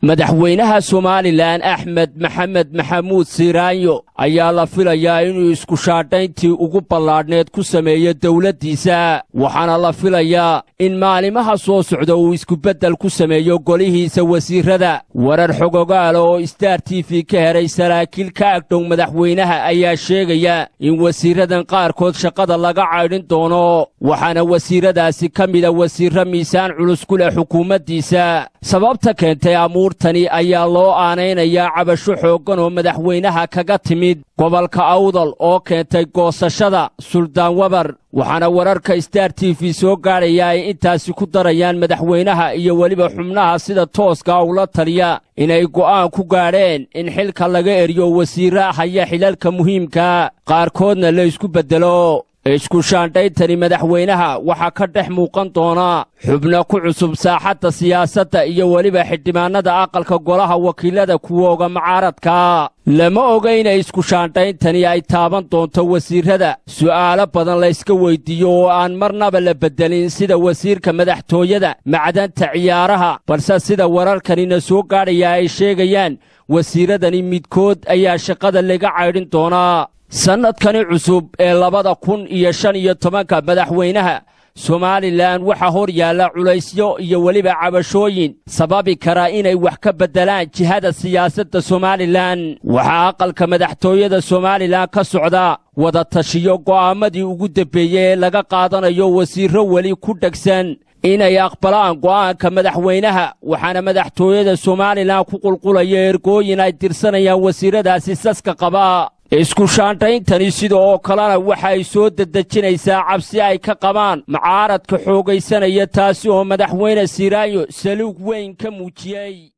Madaxweynaha Somalilan Axmed Maxamed Maxamuud Siiraanyo ayaa la filayaa inuu isku shaadhayntii ugu ballaadhneed ku sameeyo dowladdiisa, waxaana la filayaa in maalimaha soo socda uu iskubeddel ku sameeyo golihiisa wasiirrada. Warar xogogaala oo Star TV ka helay saraakiil ka agdhow madaxweynaha ayaa sheegaya in wasiirradan qaarkood shaqada laga caydhin doono, waxaana wasiirradaasi ka mida wasiirro miisaan culus ku leh xukuumaddiisa. Sababta keentay amuurtani ayaa loo aanaynayaa cabasho xooggan oo madaxweynaha kaga timid gobolka Awdal oo keentay goosashada Suldaan Wabar, waxaana wararka Star TV soo gaadhaya ay intaasi ku darayaan madaxweynaha iyo weliba xubnaha sida tooska ula taliya inay go'aan ku gaadheen in xilka laga eriyo wasiirra haya xilalka muhiimka, qaarkoodna la isku beddelo. Isku shaandhayntani madaxweynaha waxaa ka dhex muuqan doona xubno ku cusub saaxadda siyaasadda iyo weliba xildhibaanada aqalka golaha wakiilada kuwooga mucaaradka. Lama oga inay isku shaandhayntani ay taaban doonto wasiirrada su'aalo badan layska weyddiiyo oo aan marnaba la beddelin, sida wasiirka madaxtooyada, macdanta, ciyaaraha, balse sida wararkanina soo gaadhaya ay sheegayaan, wasiirradani midkood ayaa shaqada laga caydhin doonaa. Sannadkani cusub ee 2015-ka madaxweynaha Somalilan waxaa hor yaalla culaysyo iyo weliba cabashooyin sababi kara inay wax ka beddelaan jihada siyaasadda Somalilan. Waxaa aqalka madaxtooyada Somalilan ka socda wada tashiyo go'aammadii ugu dambeeyey ee laga qaadanayo wasiirro weli ku dhegsan inay aqbalaan go'aanka madaxweynaha, waxaana madaxtooyada Somalilan ku qulqulaya ergooyin ay dirsanayaan wasiirradaasi saska qaba. Isku shaandhayntani sida oo kalena waxa ay soo dedejinaysaa cabsi ay ka qabaan mucaaradka xoogaysanaya, taasi oo madaxweyne Siiraanyo saluug weyn ka muujiyey.